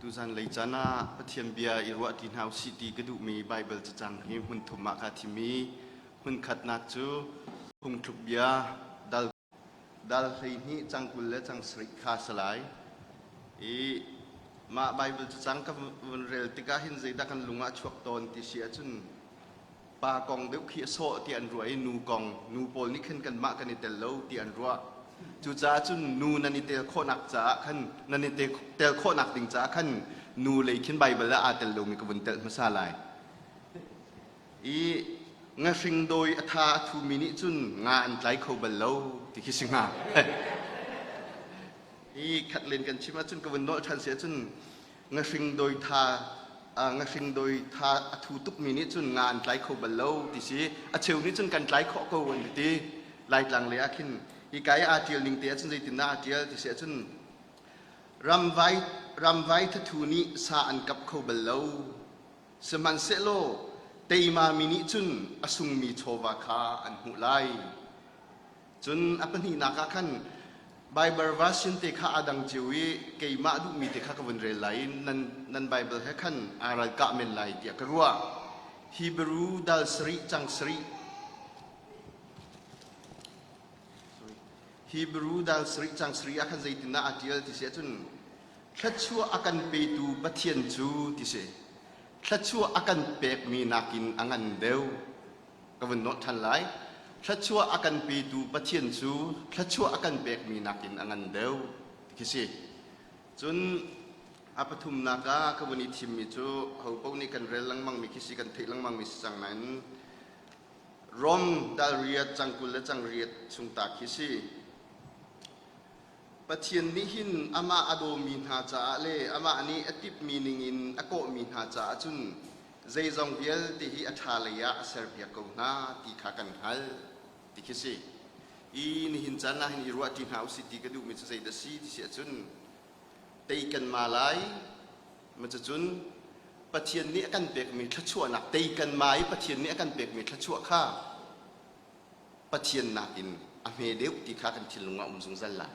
Tuzan lei caan ah Pathian bia i ruah ṭi hna usih ti ka duhmi Baibal cacang hi hmun thum ah kaa thim i hmun khatnak cu phungthluk bia dal dal 12 cang 20 le cang sarih kha a si lai. I mah Baibal cacang ka vun rel tikah hin zeidah kan lung ah a chuak tawn ti si ahcun pa kong deuh khi a sawh ti an ruah i nu kong nu pawl nih khan kanmah kan i tel lo ti an ruah. Cucaah cun nu nan i tel khawhnak caah khan nan i tel khawhnak ding caah khan nu lei khin Baibal ah aa tel lomi ka vun telh hmasa lai. I ngahring dawi a tha a thumi nih cun nga an tlai kho bal lo ti khi si hnga. I khat len kan chim ahcun ka vun nolh ṭhan si ahcun ngahring dawi tha ngahring dawi tha a thu tukmi nih cun nga an tlai kho bal lo ti si. A cheu nih cun kan tlai khawh ko an ti. Laitlang lei ah khin hika i aa ṭial ning te ahcun zeitindah aa ṭial ti si ahcun ramvai ramvai thathu nih sa an kap kho bal lo. Sihmanhsehlaw teimami nih cun a sungmi chawva kha an hmuh lai. Cun a pahnihnak ah khan Bible version te kha aa dang cio i keimah duhmi te kha ka vun rel lai i nan, nan Bible he khan aa ralkah men lai tiah ka ruah. Hebrew dal sarih cang sarih Hebrew dal sarih cang sarih ah khan zeitindah aa ṭial ti si ahcun thluachuah a kan petu Pathian cu ti si. Thluachuah a kan pekmi nakin a ngan deuh. Ka vun nolh ṭhan lai. Thluachuah a kan petu Pathian cu thluachuah a kan pekmi nakin a ngan deuh ti khi si. Cun a pathumnak ah ka vun i thimmi cu hopaoh nih kan rel lengmangmi khi si kan theih lengmangmi si cang nain Rom dal riat cang 20 le cang riat chung ta khi si. Pathian nih hin amah a dawmi hna caah le amah nih a tipmi ningin a kawhmi hna caah cun zeizong vialte hi a ṭha lei ah a serpiak ko hna ti kha kan hngalh ti khi si. I nihin caan ah hin i ruahṭi hna usih ti ka duhmi cu zeidah si ti si ahcun tei kan ma lai ma cucun Pathian nih a kan pekmi thluachuahnak tei kan ma i Pathian nih a kan pekmi thluachuah kha Pathian nakin a hme deuh ti kha kan thinlung ah um zungzal lai.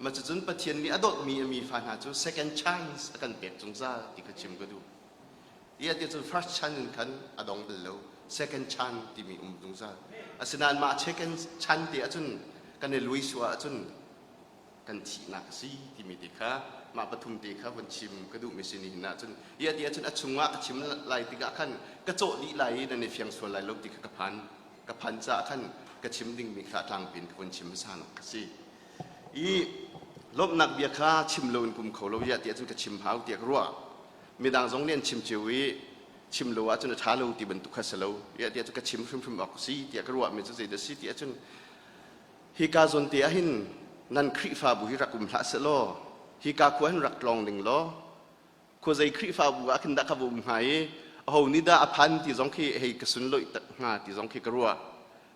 Mah cucun Pathian nih a dawtmi a mi fa hna cu second chance a kan pek zungzal ti kha chim ka duh. Ia ti cun first chance in khan a dong bal lo. Second chance timi um zungzal. Asinain mah second chance te ahcun kan i lui sual ahcun kan thihnak a si timi te kha mah pathum te kha von chim ka duhmi si nihin ahcun ia ti ahcun a chungah ka chim lai tikah khan ka cawh dih lai i nan i fiang sual lai lo ti kha ka phan ka phan caah khan ka chim dingmi kha a tlangpi in ka vun chim hmasa nak ka si i lawmhnak bia kha chim lo in kum kho lo ya ti ahcun ka chim hau tiah ka ruah midang zong nih an chim cio i chim lo ahcun a ṭha lo ti bantuk kha si lo ya ti ahcun ka chim hrimhrim awk si tiah ka ruahmi cu zeidah si ti ahcun Hika zawn te ah hin nan Khrihfabu hi rak um hlah sehlaw hika khua hin rak tlawng ning law khuazei Khrihfabu ah khin dah ka va um hnga i aho nih dah a phan ti zong khi hei ka sunlawih hnga ti zong khi ka ruah.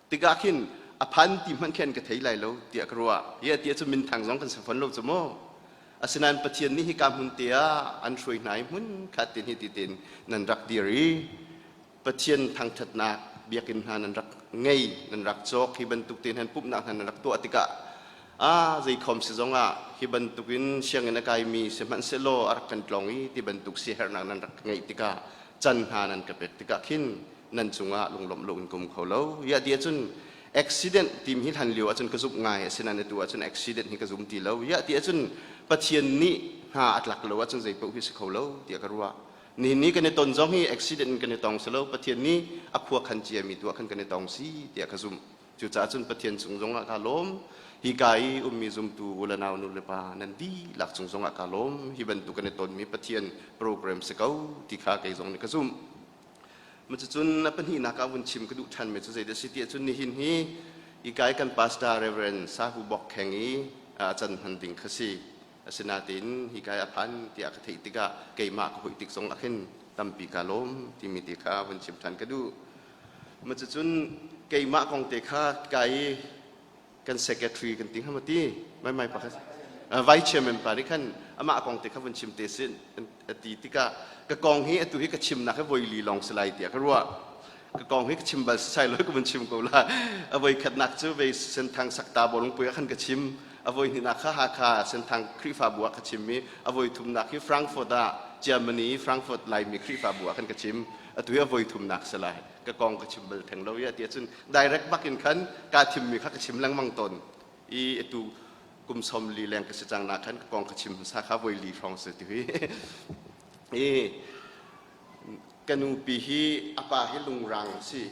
Tikah khin a phan ti hmanh khin ka thei lai lo tiah ka ruah. Hi a ti ahcun minthang zong kan si fawn lo cu mu. Asinain Pathian nih hika hmun te ah an hruai hna i hmun khat tin hi ti tin nan rak dir i Pathian thangṭhatnak biakinn hna nan rak ngei, nan rak cawk, hi bantuk te nan pumhnak hna nan rak tuah tikah ah zeikhom si zongah hi bantukin sianginn a kaimi sihmanhsehlaw a rak kan tlawng i ti bantuk siaherhnak nan rak ngeih tikah can hna nan ka pek tikah khin nan cungah lunglawmh lo in ka um kho lo. Iah ti ahcun accident tim hi hlan lio ahcun ka zumh ngai asinain atu ahcun accident hi ka zum ti lo. Iah ti ahcun Pathian nih hna a tlak lo ahcun zei paoh hi si kho lo tiah ka ruah. Nihin ni kan i ton zong hi accident in kan i tong si lo Pathian nih a khua khan ciami tu ah khan kan i tong si tiah ka zumh. Cucaah cun Pathian cung zong ah kaa lawm. Hi ka i ummi zumtu u le nau nu le pa nan dihlak cung zong ah kaa lawm. Hi bantuk kan i tonmi Pathian program si ko ti kha kei zong nih ka zumh. Cucun a pahnihnak ah vun chim ka duh ṭhanmi cu zeidah si ti ahcun nihin hi ikai kan pastor Reverend Sahu Bok Kheng i a can hman ding kha si. Asinain hika i a phan tiah ka theih tikah keimah ka hoih tik zong ah khin tampi kaa lawm timi te kha vun chim ṭhan ka duh. Cucun keimah kong te kha ka i kan secretary kan ti hnga maw ti mai mai pakhat vice chairman pa nih khan amah kong te kha vun chim te sin a ti tikah ka kong hi atu hi ka chimnak hi voi li lawng si lai tiah ka ruah. Ka kong hi ka chim bal sai lo ka vun chim ko la. A voi khatnak cu vei senthang sakta bawlungpui ah khan ka chim. A voi hnihnak kha Hakha Senthang Khrihfabu ah ka chim i a voi thumnak hi Frankfurt ah Germany Frankfurt Laimi Khrihfabu ah khan ka chim. Atu hi a voi thumnak si lai. Ka kong ka chim bal theng lo i a ti ahcun direct bak in khan kaa thimmi kha ka chim lengmang tawn. I atu kum som li leng ka si cang na khan ka kong ka chim hmasa kha voi li hrawng si ti hi. I ka nupi hi a pa hi lungrang a si.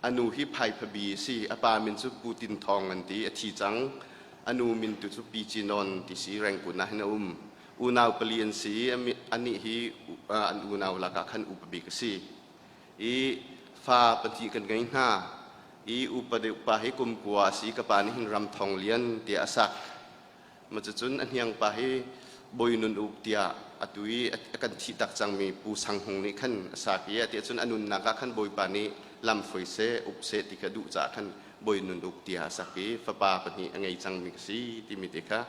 A nu hi Phaiphabi a si. A pa min cu Pu Tin Thawng an ti. A thi cang. A nu min tu cu Pi Ci Nawn ti si. Rengkun ah hin a um. Unau pali an si. Anih hi an unau lakah khan upa bik a si. I fa pahnih kan ngei hna. I upa deuh pa hi kum kua a si. Ka pa nih hin Ram Thawng Lian tiah a sak. Cucun a hniang pa hi Bawi Nun Uk tiah atu i a kan thih tak cangmi Pu Sang Hung nih khan a sak i ati ahcun a nunnak ah khan Bawipa nih lam hruai seh, uk seh ti kha duh caah khan Bawi Nun Uk tiah a sak i fapa pahnih a ngei cangmi ka si timi te kha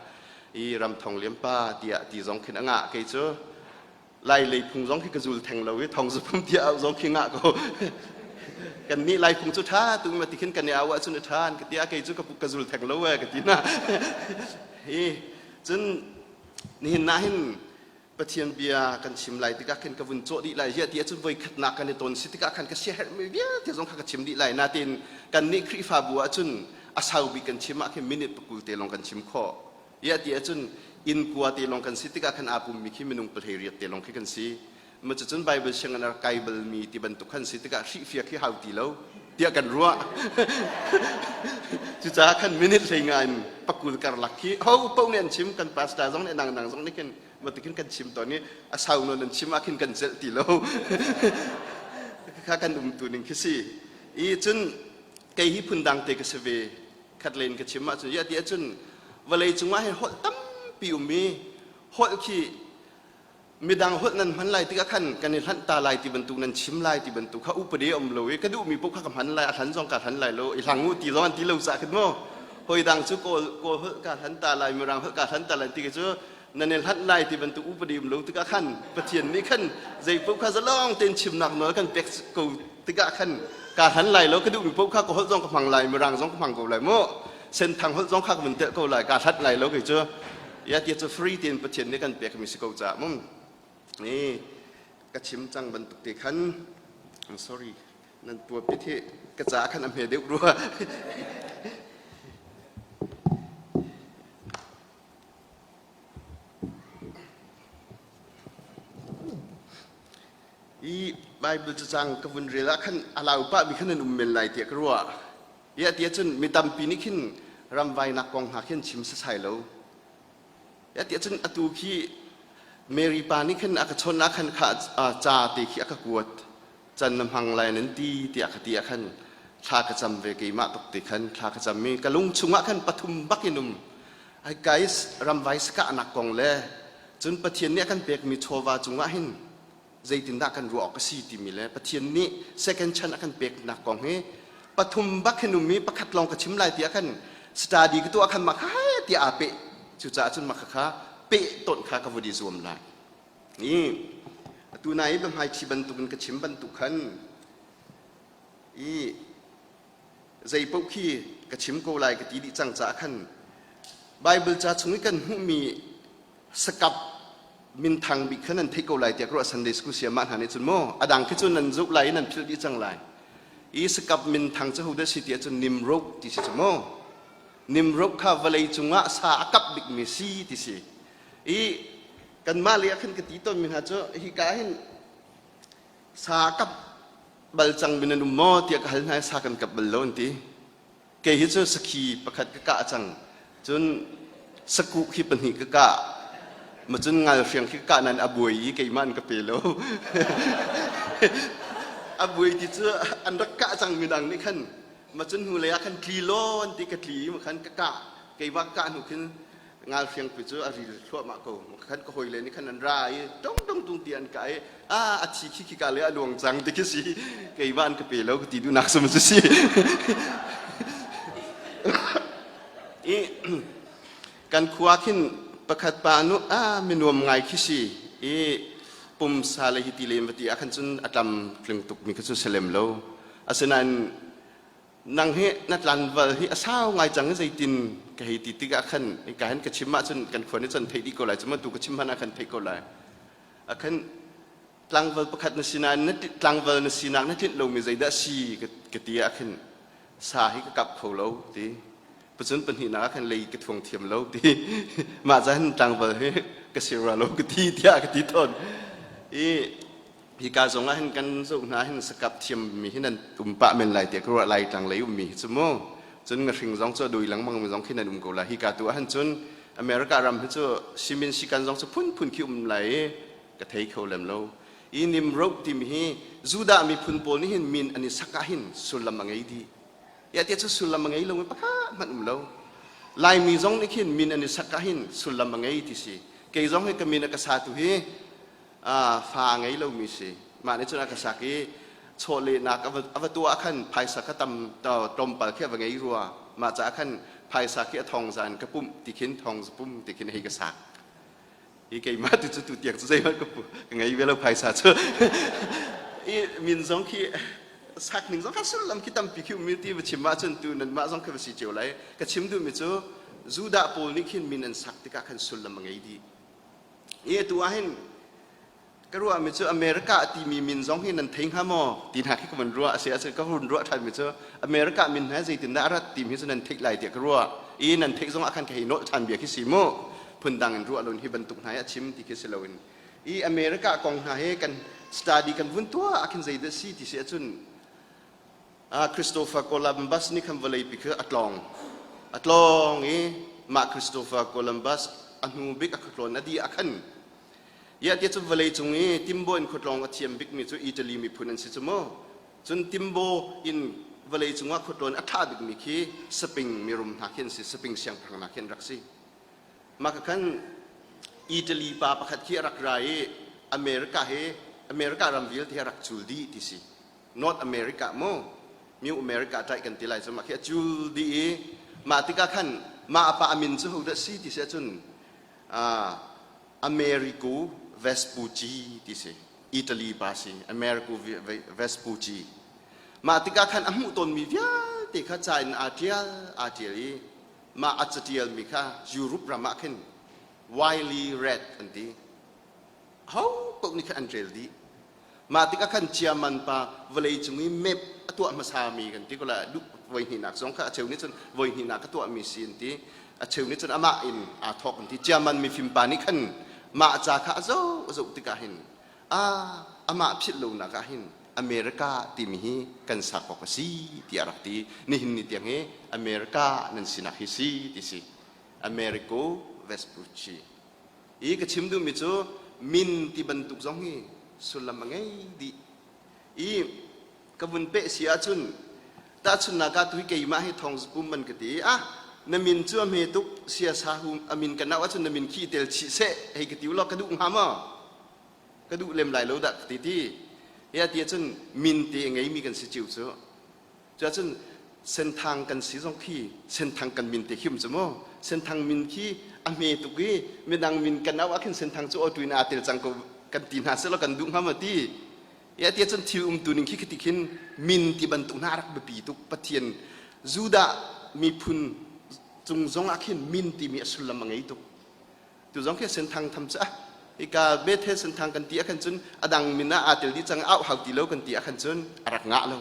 i Ram Thong Lian pa tiah ti zong khin a ngah. Kei cu Lai lei phung zong khi ka zul theng lo i thong zuphung tiah au zong khi ngah ko. Kan nih lai phung cu ṭha tu ma ti khin kan i au ahcun a ṭha an ka ti ah kei cu ka ka zul theng lo e ka ti na. Hi cun nihin na hin Pathian bia kan chim lai tikah khin ka vun cawh dih lai ziah ti ahcun voi khatnak kan i ton si tikah khan ka siaherhmi vialte zong kha ka chim dih lai natin kan nih Khrihfabu ahcun a sau bik kan chim ah khin minute pakul te lawng kan chim khawh. Iah ti ahcun inn kua te lawng kan si tikah khan aa pummi khi minung pahleiriat te lawng khi kan si. Ma cucun Bible sianginn a rak kai balmi ti bantuk khan si tikah hrihfiak hi hau ti lo tiah kan ruah. Cucaah khan minute hlei nga in pakul karlak khi ho paoh nih an chim kan pastor zong nih nang nang zong nih khin matikin kan chim tawn i a sau nawn an chim ah khin kan celh ti lo. Kha kan umtu ning khi si. I cun kei hi phundang te ka si ve. Khat len ka chim ahcun ya ti ahcun vawlei cungah hin holh tampi um i holh khi midang holh nan hman lai tikah khan kan i hlanh ta lai ti bantuk nan chim lai ti bantuk kha upadi um lo i ka duhmi paoh kha ka hman lai a hlan zong ka hlan lai lo i hlang u ti zong an ti lo cah khin maw hoi dang cu kawl kawl holh ka hlan ta lai mirang holh ka hlan ta lai ti cu nan i hlanh lai ti bantuk upadi um lo tikah khan Pathian nih khan zei paoh kha zalong tein chimnak nawl kan pek ko tikah khan ka hlan lai lo ka duhmi paoh kha ka holh zong ka hmang lai mirang zong ka hmang ko lai mu senthang holh zong kha ka vun telh ko lai ka hlat lai lo kei cu ya ti cu free tein Pathian nih kan pek mi si ko ca mum ni ka chim cang bantuk te khan I'm sorry nan puapit hi ka ca khan a hme deuh rua. I Bible cacang ka vun rel ah khan a lau pah mi khan an um men lai tiah ka ruah. Iah ti ahcun mi tampi nih khin ramvainak kong hna khin chim sasai lo. Iah ti ahcun atu khi Mary pa nih khin a ka chawnh ah khan kha ca te khi a ka kuat. Can na hmang lai nan ti tiah ka ti ah khan thla ka cam ve keimah tuk ti khan thla ka cam i ka lung chungah khan pathum bak in um. Ai guys ramvai sakahnak kong le cun Pathian nih a kan pekmi chawva cungah hin zeitindah kan ruah awk a si timi le Pathian nih second chance a kan peknak kong hi pathum bak hin um i pakhat lawng ka chim lai tiah khan study ka tuah khan mah kha hai tiah aa peh cucaah cun mah kha peh tonh kha ka vun i zuam lai i atu nai i biahmaiṭhi bantukin ka chim bantuk khan i zei paoh khi ka chim ko lai ka ti dih cang caah khan Bible ca chung i kan hmuhmi sakap minthang bik kha nan theih ko lai tiah ka ruah Sunday school sayamah hna nih cun maw a dang khi cu nan zoh lai i nan philh dih cang lai i sakap minthang cu hodah si ti ahcun Nimrod ti si cu maw Nimrod kha vawlei cungah sa a kap bikmi si ti si i kanmah lei ah khan ka ti tawnmi hna cu hika hin sa kap bal cangmi nan um maw tiah ka hal hna i sa kan kap bal lo an ti kei hi cu sakhi pakhat ka kah cang cun sakuh khi pahnih ka kah ma cun ngalhriang khi ka kah nain a buai i keimah an ka pe lo a buai ti cu an rak kah cang mi dang nih khan ma cun hnu lei ah khan tli law an ti ka tli ma khan ka kah keimah ka kah hnu khin ngalhriang pi cu a ril thluahmah ko khan ka hawile nih khan an ra i dong dong tung ti an ka i a a thi khi khi ka le a luang cang ti khi si keimah an ka pe lo ka ti duhnak sum cu si i kan khua khin pakhat pa nu a minuam ngai khi si i pumsa le hi ti lem va ti ah khan cun a tlam tling tuk mi kha cu selem lo asinain. Nang hi na tlanval hi a sau ngai cang i zeitin ka hei ti tikah khan hika hin ka chim ahcun kan khua nih cun theih dih ko lai cu tu ka chim hmanh ah khan theih ko lai. A khan tlangval pakhat na sinain na tlangval na sinak na tlinh lomi zeidah si ka ti ah khin sa hi ka kap kho lo ti. Pacun pahnihnak ah khan lei ka thuang thiam lo ti. Mah ca hin tlangval hi ka si rua lo ka ti tiah ka ti tawn. I hika zong ah hin kan zoh hna hin sakap thiam mi hi nan um pah men lai tiah ka ruah lai tlang lei ummi hi cu mu. Cun ngahring zong cu a dui lengmang mi zong khi nan um ko lai. Hika tu ah hin cun America ram hi cu simin sikan zong cu phunphun khi um lai i ka thei kho lem lo. I Nimrod timi hi Judah miphun pawl nih hin min an i sak ah hin sullam a ngei dih. Ya tiah cu sullam a ngei lo mi pakhat hmanh um lo. Laimi zong nih khin min an i sak ah hin sullam a ngei ti si. Kei zong hi ka min a ka satu hi fa a ngei lomi si. Mah nih cun a ka sak i chawlehnak a va tuah ah khan phaisa kha tam tlawmpal khi a va ngei rua. Mah caah khan phaisa khi a thong za in ka pumh ti khin thong za pum ti khin hei ka sak. Hi keimah tu cu tu tiang cu zeihmanh ka ka ngei ve lo phaisa cu. I min zong khi sak ning zong kha sullam khi tampi khi um ti va chim ahcun tu nanmah zong khi va si cio lai. Ka chim duhmi cu Judah pawl nih khin min an sak tikah khan sullam a ngei dih. I atu ah hin ka ruahmi cu America timi min zong hi nan thei hnga maw ti hna khi ka van ruah a si ahcun ka hun ruah ṭhanmi cu America min hna zeitindah a rat timi cu nan theih lai tiah ka ruah i nan theih zong ah khan ka hei nolh ṭhan bia khi si mu. Phundang in ruah loin hi bantuk hna hi a chim ti khi si loin i America kong hna hi kan study kan vun tuah ah khin zeidah si ti si ahcun Christopher Columbus nih khan vawleipi khi a tlawng. A tlawng i mah Christopher Columbus a hnu bik a khuatlawn a dih ah khan ya ti cu vawlei cung i timbo in khuatlawng a thiam bikmi cu Italy miphun an si cu mu. Cun timbo in vawlei cungah khuatlawn a ṭha bikmi khi Spain mirum hna khi an si, Spain siangpahrang hna khi an rak si. Mah ka khan Italy pa pakhat khi a rak ra i America hi America ram vialte hi a rak cul dih ti si. North America mu New America ṭaih kan ti lai cu mah khi a cul dih i mah tikah khan mah a pa a min cu hodah si ti si ahcun Americo Vespucci ti si. Italy pa si Americo Vespucci. Mah tikah khan a hmuh tawnmi vialte kha ca in aa ṭial aa ṭial i mah a caṭialmi kha Europe ram ah khin widely read an ti. Ho paoh nih khan an rel dih. Mah tikah khan Chiaman pa vawlei cung i map a tuah hmasami kan ti ko la duh voi hnihnak zong kha a cheu nih cun voi hnihnak a tuahmi si an ti. A cheu nih cun amah in aa thawk an ti. Chiaman mifim pa nih khan mah ca kha a zoh a zoh tikah hin a amah philh lonak ah hin America timi hi kan sak awk a si tiah a rak ti. Nihin ni tiang hi America nan sinak hi si ti si. Americo Vespucci. I ka chim duhmi cu min ti bantuk zong hi sullam a ngei dih. I ka vun peh si ahcun tahchunhnak ah tuhi keimah hi thong pum man ka ti i ah na min cu a hme tuk siasa hu a min ka nauh ahcun na min khi tel chih seh hei ka ti ulaw ka duh hnga maw? Ka duh lem lai lo dah ka ti ti. Ya ti ahcun min te a ngeimi kan si cio cu. Cuahcun Senthang kan si zong khi Senthang kan min te khi um cu mu. Senthang min khi a hme tuk i midang min kan auh ah khin Senthang cu awtu in aa tel cang ko kan ti hna selaw kan duh hnga maw ti. Ya ti ahcun thil umtu ning khi khiti khin min ti bantuk hna a rak biapi tuk. Pathian Judah miphun cung zong ah khin min timi a sullam a ngei tuk. Tu zong khi Senthang tham cu ah hika Bethel Senthang kan ti ah khan cun a dang min ah aa tel dih cang auh hau ti lo kan ti ah khan cun a rak ngah lo.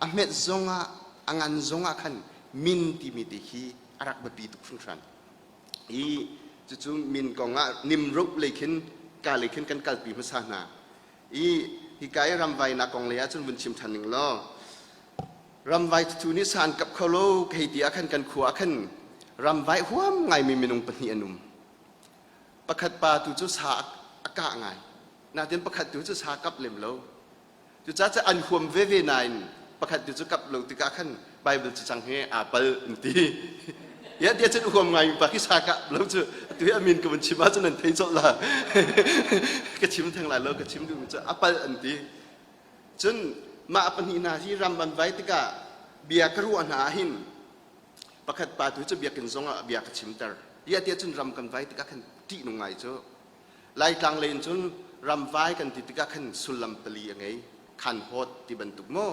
A hmet zong ah a ngan zong ah khan min timi te khi a rak biapi tuk hringhran. I cucu min kong ah Nimrod lei khin ka lei khin kan kalpi hmasa hna. I hika i ramvainak kong lei ah cun vun chim ṭhan ning law ramvai tutu nih sa an kap kho lo ka hei ti ah khan kan khua ah khan ramvai huam ngaimi minung pahnih an um. Pakhat pa tu cu sa a kah ngai. Natin pakhat tu cu sa kap lem lo. Cucaah cu an huam veve nain pakhat tu cu kap lo tikah khan Bible cu cang he aa pal an ti. Ya tiah cun huam ngai mi pa khi sa kap lo cu atu hi a min ka vun chim ahcun nan thei colh la. Ka chim theng lai lo ka chim duhmi cu a pal an ti. Cun mah pahnih hna hi ram an vai tikah bia ka ruah hna ahhin pakhat pa tu cu biakinn zong ah bia ka chimter. Tiah tiah cun ram kan vai tikah khan ṭihnung ngai cu. Laitlang lei in cun ramvai kan ti tikah khan sullam pali a ngei. Khanhawt ti bantuk maw?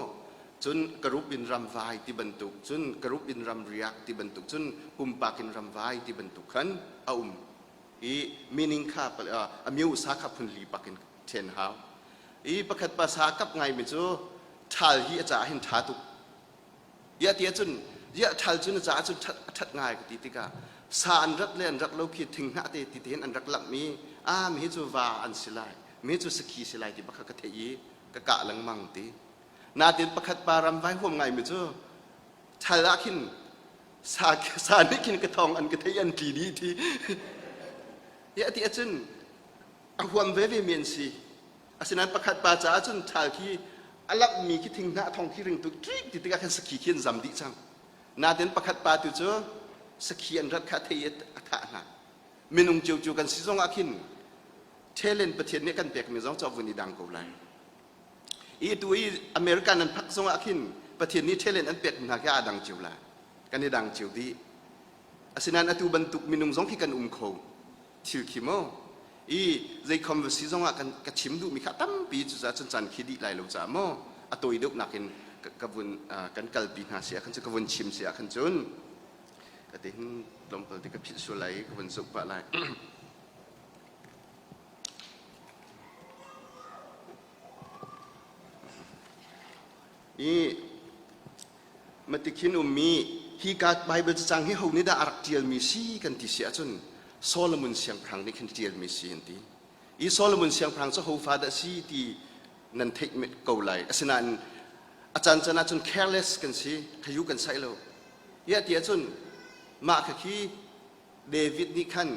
Cun group in ramvai ti bantuk, cun group in ramriak ti bantuk, cun pumpak in ramvai ti bantuk khan a um. I meaning kha a miosa kha phunli pak in ṭhen hau. I pakhat pa sa kap ngaimi cu ṭhal hi a caah hin ṭha tuk. Iah ti ahcun iah ṭhal cu na caah cun a ṭhat ngai ka ti tikah sa an rat le an rat lo khi thinghnah te ti tein an rak lamh i ah mi hi cu va an si lai, mi cu sakhi si lai ti bak kha ka theih i ka kah lengmang ti. Natin pakhat pa ram vai huam ngaimi cu ṭhal ah khin sa sa nih khin ka thawng an ka theih an tli dih ti. Iah ti ahcun a huam veve mi an si. Asinain pakhat pa caah cun ṭhal khi a lamhmi khi thinghnah thong khi ring tuk ṭik ti tikah khan sakhi khi an zam dih cang. Natin pakhat pa tu cu sakhi an rat kha a thei i a thah hna. Minung ciocio kan si zong ah khin talent Pathian nih kan pekmi zong cu a vun i dang ko lai. I tu i American an phak zong ah khin Pathian nih talent an pek hna khi aa dang cio lai. Kan i dang cio dih. Asinain atu bantuk minung zong khi kan um kho. Thil khi maw i zeikhom va si zongah kan ka chim duhmi kha tampi cucaah cun caan khi dih lai lo caah maw a tawi deuh nakin ka vun kan kalpi hna si ah khan cu ka vun chim si ah khan cun ka te hin tlawmpal te ka philh sual lai i ka vun zoh pah lai. I Matikhin ummi hika Baibal cacang hi ho nih dah a rak ṭialmi si kan ti si ahcun Solomon siangpahrang nih khin ṭialmi si an ti. I Solomon siangpahrang cu hofa dah si ti nan theih ko lai. Asinain a caan caan ahcun careless kan si, khayu kan saih lo. Iah ti ahcun mah kha khi David nih khan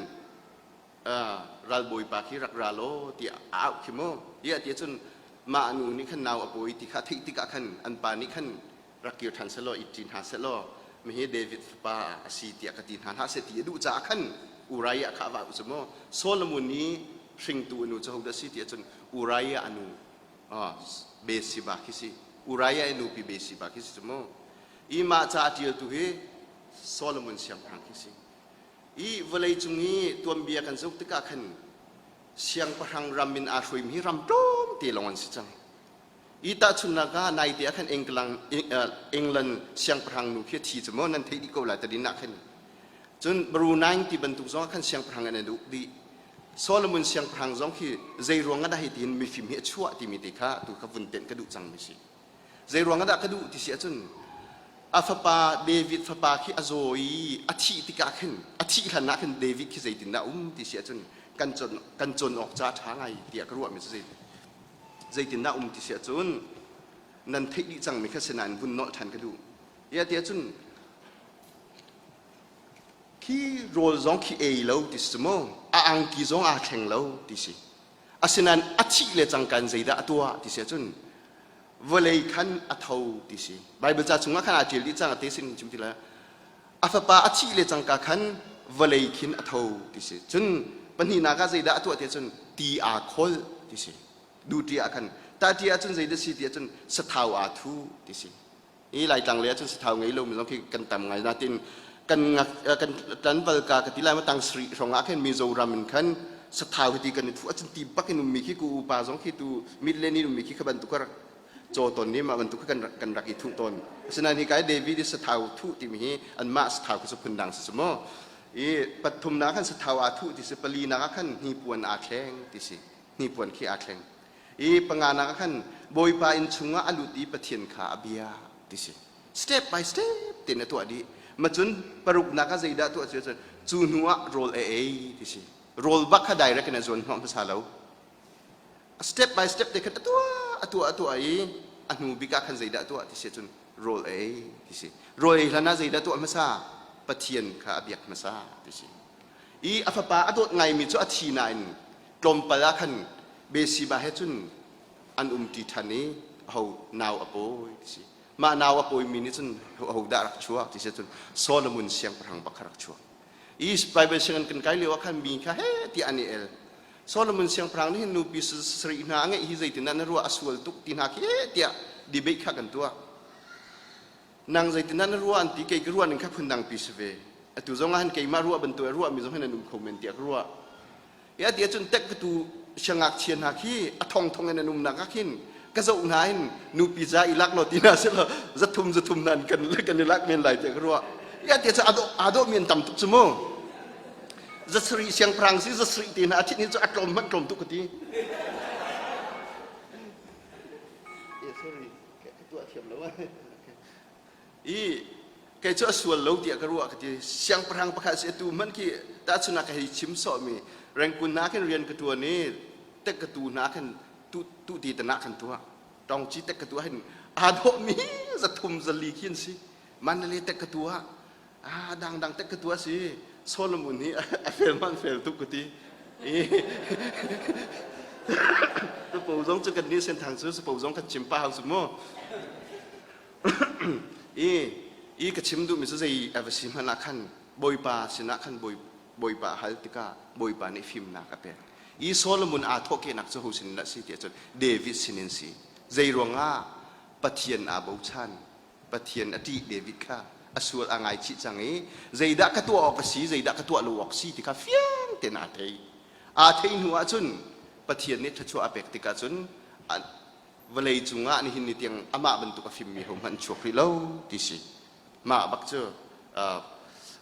ralbawipa khi rak ra law tiah a auh khi mu. Tiah ti cun mah nu nih khan nau a pawi ti kha theih tikah khan an pa nih khan rak kir ṭhan selaw i ṭi hna selaw mihi David fapa a si tiah ka ti hna hlah seh ti a duh caah khan Uriah kha a va cu mu. Solomon nih hringtu a nu cu hodah si tiah cun Uriah a nu Bathsheba khi si. Uriah i nupi Bathsheba khi si cu mu. I mah ca a ṭialtu hi Solomon siangpahrang khi si. I vawleicung i tuanbia kan zoh tikah khan siangpahrang ram in aa hruaimi hi ram tlawmte lawng an si cang. I tahchunhnak ah naite ah khan England, England siangpahrang nu khi a thi cu maw nan theih dih ko lai tadin ah khan. Cun Brunei ti bantuk zong ah khan siangpahrang an uk dih. Solomon siangpahrang zong khi zei ruang ah dah hi tiin mifim hi a chuah timi te kha tu kha vun tenh ka duh cang mi si. Zei ruang ah dah ka duh ti si ahcun a fapa David fapa khi a zaw i a thih tikah khin a thih hlan ah khin David khi zeitindah a um ti si ahcun kan cawn kan cawn awk ca ṭha ngai tiah ka ruahmi cu zei zeitindah um ti si ahcun nan theih dih cangmi kha sinain vun nolh ṭhan ka duh. Ia ti ahcun khi rawl zong khi ei lo ti si mu a angki zong aa thleng lo ti si. Asinain a thih le cangka in zeidah a tuah ti si ahcun vawlei khan a tho ti si. Bible ca chungah khan aa ṭial dih cang a te sin chim ti lai. A fapa a thih le cangka khan vawlei khin a tho ti si. Cun pahnihnak ah zeidah a tuah ti ahcun ti aa kholh ti si. Duty ah khan tati ahcun zeidah si ti ahcun sathau aa thu ti si. I Laitlang lei ahcun sathau ngei lomi zong khi kan tam ngai natin kan ngak kan tlanval ka ka ti lai ma tang sri hrawng ah khin Mizoram in khan sathau hi ti kan i thu ahcun ti bak in ummi khi ku upa zong khi tu midland in ummi khi kha bantuk rak caw ton ni mah bantuk kan rak kan rak i thuh tawn asinain hi kai David i sathau thuh timi hi anmah sathau khi cu phundang si cu mu i pathumnak khan sathau aa thuh ti si palinak ah khan hnipuan aa thleng ti si hnipuan khi aa thleng I panganak ah khan Bawipa inn chungah a lut i Pathian kha a bia ti si. Step by step tein a tuah dih. Macun paruknak ah zeidah tuah cu cun cu hnu ah rawl a ei ti si. Rawl bak kha direct in a zuan hnawh hmasa lo. Step by step te khan a tuah a tuah a tuah i a hnu bik ah khan zeidah tuah ti si cun rawl a ei ti si. Rawl ei hlan ah zeidah tuah hmasa? Pathian kha a biak hmasa ti si. I a fapa a dawt ngaimi cu a thi nain tlawmpal ah khan Bathsheba he cun an umṭi ṭhan i aho nau a pawi ti si. Mah nau a pawimi nih cun aho dah rak chuak ti si cun Solomon siangpahrang bak kha rak chuak. I Bible sianginn kan kai lio ah khan mi kha he tiah an i el. Solomon siangpahrang nih hin nupi sarih hna a ngeih hi zeitindah na ruah a sual tuk ti hna khi tiah debate kha kan tuah. Nang zeitindah na ruah an ti kei ka ruah ning kha phundang pi si ve. Atu zong ah hin keimah ruah bantuk a ruahmi zong hin an um kho men tiah ka ruah. Ya ti ahcun tek tu siangngakchia hna khi a thongthong in an umnak ah khin Ka zoh hna hin nupi za i lak law ti hna seh law zathum zathum hna in kan kan i lak men lai tiah ka ruah. Ya tiah cu aa dawh mi an tam tuk cu mu. Zasarih siangpahrang si zasarih te hna a thit ni cu a tlawm hmanh tlawm tuk ka ti. Yeah, sorry, ka tuah thiam lo. I kei cu a sual lo tiah ka ruah ka ti. Siangpahrang pakhat si atu hmanh khi tahchun ah ka hei chim sawhmi Rengkun hna khin rian ka ṭuan i tek ka tu hna khin tu tu ti tanah khan tuah. Tawngci tek ka tuah hin aa dawhmi zathum zali khi an si. Mandalay tek ka tuah. Ah dangdang tek ka tuah si. Solomon hi a fel man fel tuk ka ti. I Sapo zong cu kan nih senthang cu sapo zong kan chim pah hau cu mu. I i ka chim duhmi cu zei a va si hmanh ah khan Bawipa sinah khan Bawipa hal tikah Bawipa nih fimnak a pek. I Solomon aa thawhkehnak cu ho sin dah si tiah cun David sinin si. Zei ruangah Pathian aa bochan, Pathian a ṭih David kha a sual aa ngaichih cang i zeidah ka tuah awk a si, zeidah ka tuah lo awk si ti kha fiang tein aa thei. Aa theih hnu ah cun Pathian nih thluachuah a pek tikah cun vawlei cungah nihin ni tiang amah bantuk a fimmi hohmanh an chuak rih lo ti si. Mah bak cu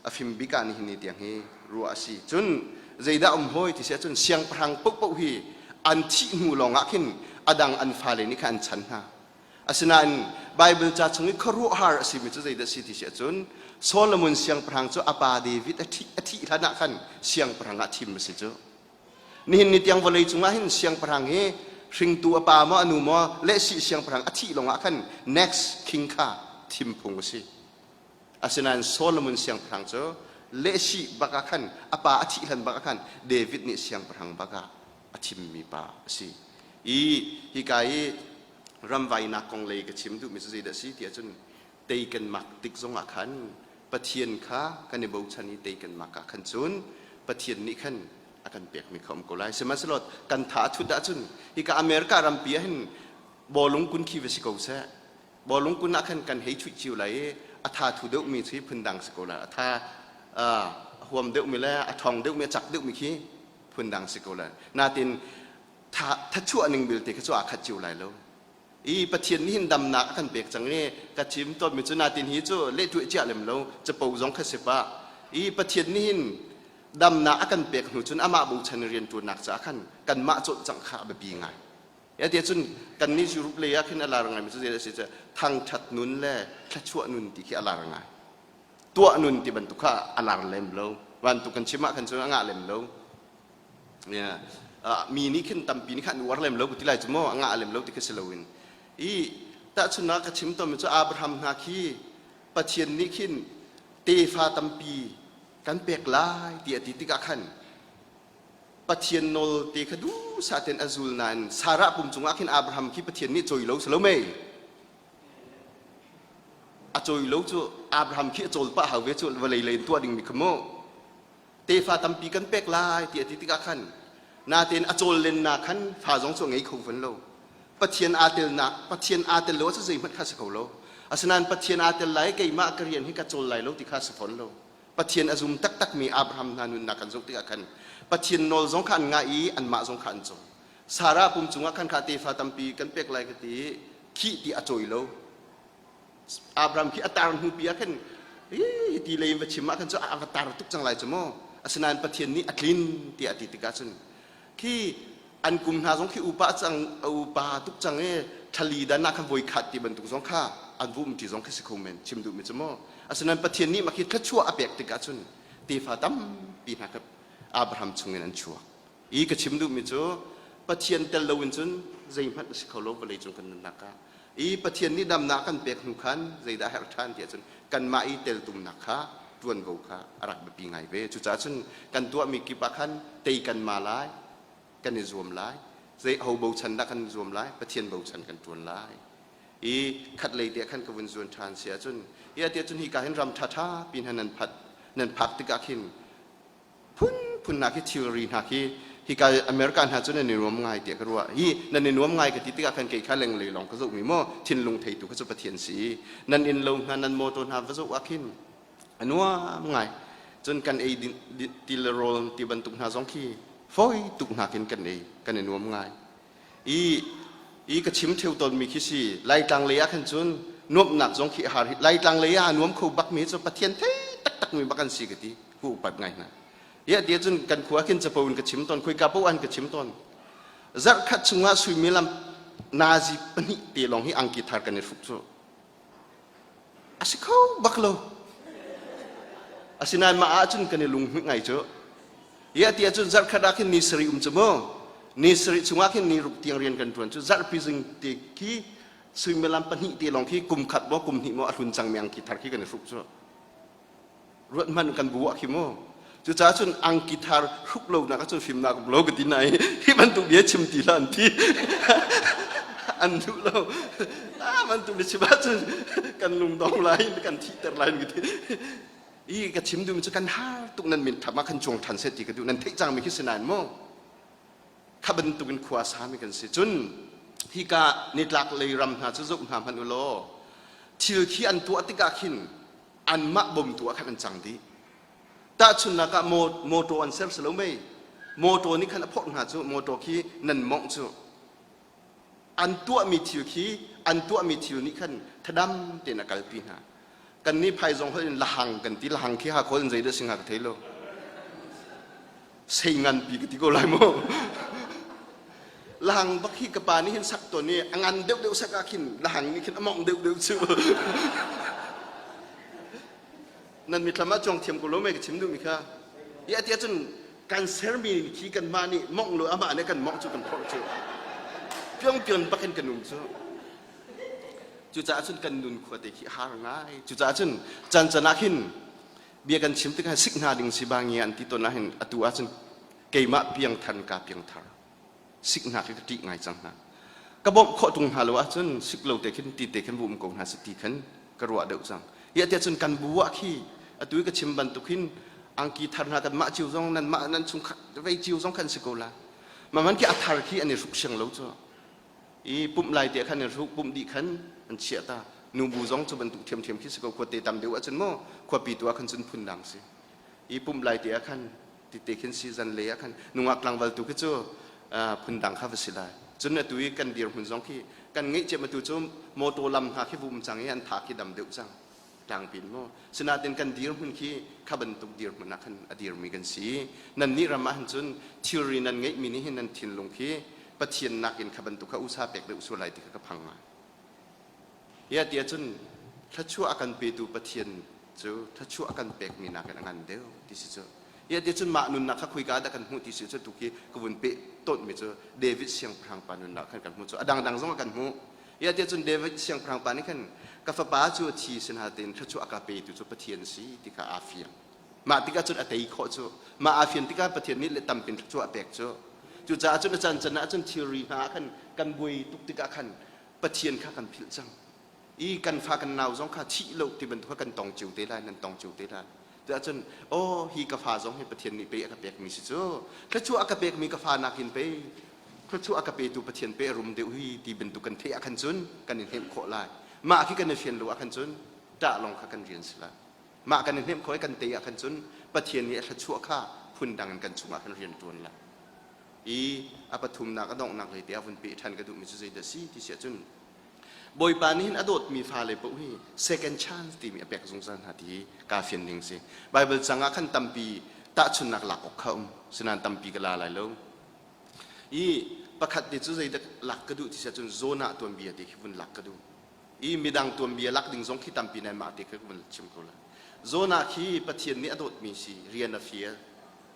a fim bik ah nihin ni tiang hi ruah a si. Cun zeidah um hawi ti si ahcun siangpahrang paohpaoh hi an thih hnu lawngah khin a dang an fale nih khan an chan hna. Asinain Baibal ca chung i khuaruahhar a simi cu zeidah a si ti si ahcun Solomon siangpahrang cu a pa David a thih hlan ah khan siangpahrang ah thim a si cu. Nihin ni tiang vawlei cungah hin siangpahrang hi hringtu a pa maw a nu maw lehsih siangpahrang a thih lawngah khan next king kha thim phung a si. Asinain Solomon siangpahrang cu lehsih bak ah khan a pa a thih hlan bak ah khan David nih siangpahrang bak ah a thimmi pa a si. I hika i ramvainak kong lei ka chim duhmi cu zeidah a si ti ahcun tei kan mak tik zongah khan Pathian kha kan i bochan i tei kan mak ah khan cun Pathian nih khan a kan pekmi kha um ko lai. Sihmanhsehlaw kan tha a thut ahcun hika America rampi ah hin bawlung kun khi va si ko seh. Bawlung kun ah khan kan hei chuih cio lai i a tha thu deuhmi khi phundang si ko lai. A tha a huam deuhmi le a ṭhawng deuhmi a cak deuhmi khi phundang si ko lai. Natin tha thachuah ning belte kha cu aa khat cio lai lo. I Pathian nih hin damnak a kan pek cang i ka chim tawnmi cu natin hi cu lehtuah cia lem lo capo zong kha si pah i Pathian nih hin damnak a kan pek hnu cun amah bochan in rianṭuannak caah khan kanmah cawlcangh kha a biapi ngai. Ya tiah cun kannih Europe lei ah khin a lar ngaimi cu zei a si cu thangṭhat nun le thluachuah nun ti khi a lar ngai. Tuah nun ti bantuk kha a lar lem lo. Bantuk kan chim ah khan cun a ngah lem lo. Mi nih khin tampi nih khan an uar lem lo ti lai cu maw a ngah lem lo ti khi si loin i tahchunhnak ka chim tawnmi cu Abraham hna khi Pathian nih khin tefa tampi kan pek lai ti a ti tikah khan Pathian nawl te kha duhsah tein a zul nain Sarah pum cungah khin Abraham khi Pathian nih cawi lo si lo mei a cawi lo cu Abraham khi a cawl pah hau ve cu vawlei lei in tuah dingmi kha mu Tefa tampi kan pek lai ti a ti tikah khan natein a cawl lennak khan fa zong cu a ngei kho fawn lo. Pathian aa telnak Pathian aa tel lo ahcun zeihmanh kha si kho lo. Asinain Pathian aa tel lai keimah ka rian hi ka cawl lai lo ti kha si fawn lo. Pathian a zum taktakmi Abraham hna nunnak kan zoh tikah khan Pathian nawl zong kha an ngah i anmah zong kha an cawl. Sarah pum cungah khan kha tefa tampi kan pek lai ka ti khih ti a cawi lo. Abraham khi a tar hnupi ah khan hi ti lei in va chim ah khan cu a va tar tuk cang lai cu mu. Asinain Pathian nih a tlin tiah a ti tikah cun khi an kum hna zong khi upa cang upa tuk cang i thlali dan ah khan voi khat ti bantuk zong kha an vum ti zong khi si kho men chim duhmi cu mu. Asinain Pathian nih mah khi thluachuah a pek tikah cun tefa tampi hna kha Abraham chungin an chuak. I ka chim duhmi cu Pathian tel loin cun zeihmanh a si kho lo vawlei cung kan nunnak ah. I Pathian nih damnak kan pek hnu khan zeidah a herh ṭhan tiah cun kanmah i teltumnak kha ṭuanvo kha a rak biapi ngai ve. Cucaah cun kan tuahmi kip ah khan tei kan ma lai, kan i zuam lai. Zei ho bochan dah kan i zuam lai? Pathian bochan kan ṭuan lai. I khatlei te ah khan ka vun zuan ṭhan si ahcun, hi ah tiah cun hika hin ram ṭhaṭha pi hna nan phat nan phak tikah khin phunphun hna khi thilri hna khi hika America hna cu nan i nuam ngai tiah ka ruah. Hi nan i nuam ngai ka ti tikah khan kei kha lenglei lawng ka zohmi maw thinlung theitu kha cu Pathian si. Nan inn lo hna nan motor hna va zoh ah khin a nuam ngai. Cun kan ei ti le rawl ti bantuk hna zong khi fawi tuk hna khin kan ei kan i nuam ngai. I I ka chim theu tawnmi khi si Laitlang lei ah khan cun nuamhnak zong khi a har. Laitlang lei ah a nuam kho bakmi cu Pathian thei taktakmi bak an si ka ti. Ku upat ngai hna. Ia ti cun kan khua khin capo in ka chim tawn, khoika paoh an ka chim tawn. Zarh khat chungah suimilam nazi pahnih te lawng hi angki thar kan i hruk cu. A si kho bak lo. Asinain mah ahcun kan i lunghmuih ngai cu. Ia ti ahcun zarh khat ah khin ni sarih um cu mu. Ni sarih chungah khin ni ruk tiang rian kan ṭuan cu. Zarhpi zing te khi suimilam pahnih te lawng khi kum khat maw kum hnih maw a hlun cangmi angki thar khi kan i hruk cu. Ruat hmanh kan bu ah khi mu. Cucaah cun angki thar hruk lo nak ahcun fimnak um lo ka ti nai hi bantuk bia chim ti hlah an ti. An duh lo. Ah bantuk bia chim ahcun kan lungdong lai kan thihter lai ka ti. I ka chim duhmi cu kan har tuk nan min tham ah khan cuang ṭhan seh ti ka duh. Nan theih cangmi khi si nain mu. Kha bantukin khua sami kan si. Cun hika nitlak lei ram hna cu zoh hna hmanh u law thil khi an tuah tikah khin anmah bawmtu ah khan an cang dih. Tahchunhnak ah mawtaw an ser si lo mei? Mawtaw nih khan a phorh hna cu mawtaw khi nan mawngh cu. An tuahmi thil khi an tuahmi thil nih khan thadam tein a kalpi hna. Kan nih phaizawng holh in lahang kan ti. Lahang khi Hakha in zeidah si hnga ka thei lo. Sei nganpi ka ti ko lai mu. Lahang bak hi ka pa nih hin sak tawn i a ngan deuhdeuh sak ah khin lahang nih khin a mawngh deuhdeuh cu. Nan mitthlam ah cuang thiam ko lo mei ka chim duhmi kha. I a ti ahcun kan sermi khi kanmah nih mawngh lo amah nih kan mawngh cu kan phorh cu. Piongpion bak in kan um cu. Cucaah cun kan nun khua te khi a har ngai. Cucaah cun can can ah khin bia kan chim tikah sik hna ding si ba ngia an ti tawn ah hin atu ahcun keimah piangthan ka piangthar sik hna khi ka ṭih ngai cang hna. Ka bawmh khawh ṭung hna lo ahcun sik lo te khin ti te khin bu um ko hna si ti khan ka ruah deuh cang. Hi atiah cun kan bu ah khi atu i ka chim bantuk hin angki thar hna kan mah cio zong nan mah nan chung vei cio zong khan si ko la. Maman khi a thar khi an i hruk siang lo cu. I pumh lai te khan an hruk pumh dih khan an chiah ta. Nubu zong cu bantuk ṭhiamṭhiam khi si ko khuate tam deuh ahcun maw khuapi tu ah khan cun phun dang si. I pumh lai te ah khan tite khin si zan lei ah khan nungak tlangval tu khi cu phundang kha va si lai cun atu i kan dirhmun zong khi kan ngeih ciam atu cu motor lam hna khi vum cang i an tha khi dam deuh cang tlangpin mu sinain kan dirhmun khi kha bantuk dirhmun ah khan a dirmi kan si nan nih ram ah hin cun thilri nan ngeihmi nih hin nan thinlung khi Pathian nakin kha bantuk kha usa pek deuh sual lai ti kha ka phang ngai Ia ti ahcun thluachuah a kan petu Pathian cu thluachuah a kan pekmi nakin a ngan deuh ti si cu. Ia ti ahcun mah nunnak kha khuika ah dah kan hmuh ti si cu tu khi ka vun peh tawnmi cu David siangpahrang pa nunnak khan kan hmuh cu a dangdang zong ah kan hmuh. Ia ti ahcun David siangpahrang pa nih khan ka fapa cu a thi sin tein thluachuah a ka petu cu Pathian si ti kha aa fiang. Mah tikah cun a tei khawh cu. Mah aa fian tikah Pathian nih le tampin thluachuah a pek cu. Cucaah cun a can can ah cun thilri hna ah khan kan buai tuk tikah khan Pathian kha kan philh cang i kan fa kan nau zong kha thih lo ti bantuk kha kan tong cio te lai nan tong cio te lai cuahcun aw hi ka fa zong hi Pathian nih pei a ka pekmi si cu thluachuah a ka pekmi ka fa nakin pei thluachuah a ka petu Pathian pe a rum deuh hi ti bantuk kan theih ah khan cun kan i hnemh khawh lai mah khi kan i fian lo ah khan cun ṭah lawng kha kan rian si lai mah kan i hnemh khawh i kan tei ah khan cun Pathian nih a thluachuah kha phundang in kan chungah khan rian ṭuan lai I a pathumnak a donghnak lei te ah vun peh ṭhan ka duhmi cu zeidah si ti si ahcun Bawipa nih hin a dawtmi fale paoh hi second chance timi a pek zungzal hna ti hi kaa fian ding si. Bible cang ah khan tampi tahchunhnak lak awk kha um sinain tampi ka la lai lo. I pakhat te cu zeidah lak ka duh ti si ahcun Jonah tuanbia te khi vun lak ka duh. I midang tuanbia lak ding zong khi tampi nai mah te kha ka vun chim ko lai. Jonah khi Pathian nih a dawtmi si rian a fial.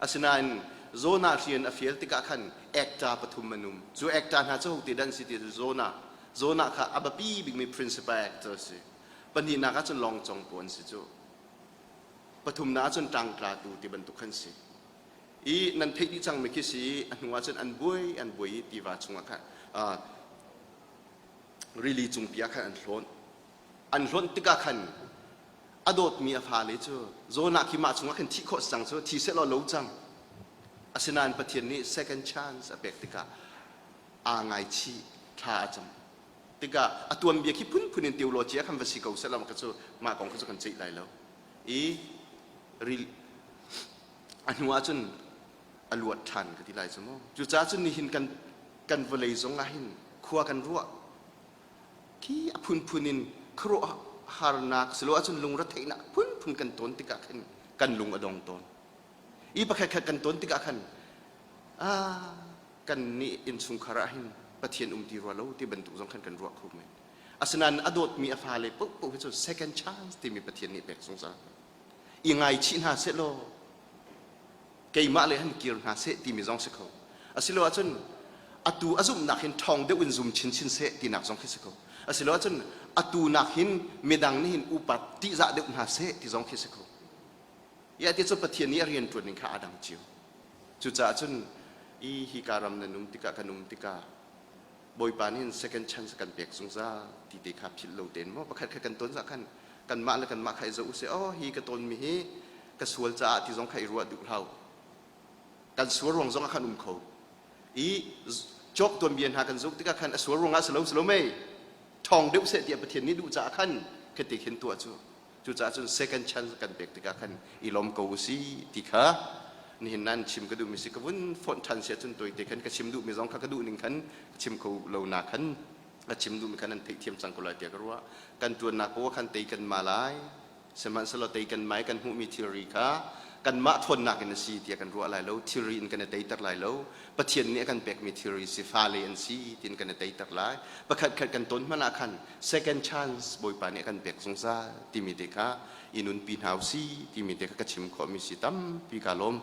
Asinain Jonah rian a fial tikah khan actor pathum an um. Cu actor hna cu hote dah an si ti cu Jonah. Jonah kha a biapi bikmi principal actor a si. Pahnihnak ah cun lawngcawng pawl an si cu. Pathumnak ah cun ṭangtlatu ti bantuk khan si. I nan theih dih cangmi khi si i a hnu ah cun an buai an buai i tiva chungah khan rili cungpi ah khan an hlawn. An hlawnh tikah khan a dawtmi a fale cu Jonah khi mah chungah khin thih khawh cang cu thi sehlaw lo cang. Asinain Pathian nih second chance a pek tikah aa ngaichih thla a cam. Tikah a tuanbia khi phunphun in theology ah khan va si ko sehlaw ka cu mah kong kha cu kan ceih lai lo. I ril a hnu ah cun a luat ṭhan ka ti lai cu mu. Cucaah cun nihin kan kan vawlei zong ah hin Khua kan ruah. Khi a phunphun in khuaruahharnak silo ahcun lungretheihnak phunphun kan tawn tikah khin kan lung a dong tawn. I pakhat khat kan tawn tikah khan ah kan nih innchungkhar ah hin Pathian um ti rua lo ti bantuk zong khan kan ruah kho men. Asinain a dawtmi a fale paohpaoh hi cu second chance timi Pathian nih pek zungzal. I ngaichih hna sehlaw keimah le han kir hna seh timi zong si kho. Asilo ahcun atu a zumhnak hin ṭhawng deuh in zum chinchin seh tinak zong khi si kho. Asilo ahcun atu nak hin midang nih hin upat ṭihzah deuh hna seh ti zong khi si kho. Ia ti cu Pathian nih a rian ṭuan ning kha aa dang cio. Cucaah cun i hika ram nan um tikah kan um tikah Bawipa nih hin second chance kan pek zungzal ti te kha philh lo tein maw pakhat khat kan ton zah khan kanmah le kanmah kha i zoh usih oh hi ka tonmi hi ka sual caah ti zong kha i ruah duh hlah kan sual ruang zong ah khan um kho i Job tuanbia hna kan zoh tikah khan a sual ruangah si lo si lo mei ṭhawng deuh seh tiah Pathian nih duh caah khan khati khin tuah cu Cucaah cun second chance kan pek tikah khan i lawm ko usih ti kha nihin nan chim ka duhmi si ka vun fonh ṭhan si ahcun tawite khan ka chim duhmi zong kha ka duh ning khan ka chim kho lo na khan ka chim duhmi khan nan theihthiam cang ko lai tiah ka ruah. Kan ṭuannak poah khan tei kan ma lai. Sihmanhsehlaw tei kan ma i kan hmuhmi thilri kha kanmah ṭhawnnak in a si tiah kan ruah lai lo. Thilri in kan i teiter lai lo. Pathian nih a kan pekmi thilri si fale an si tiin kan i teiter lai. Pakhat khat kan ton hmanh ah khan second chance Bawipa nih a kan pek zungzal timi te kha i nunpi hna usih timi te kha ka chim khawhmi si tampi kaa lawm.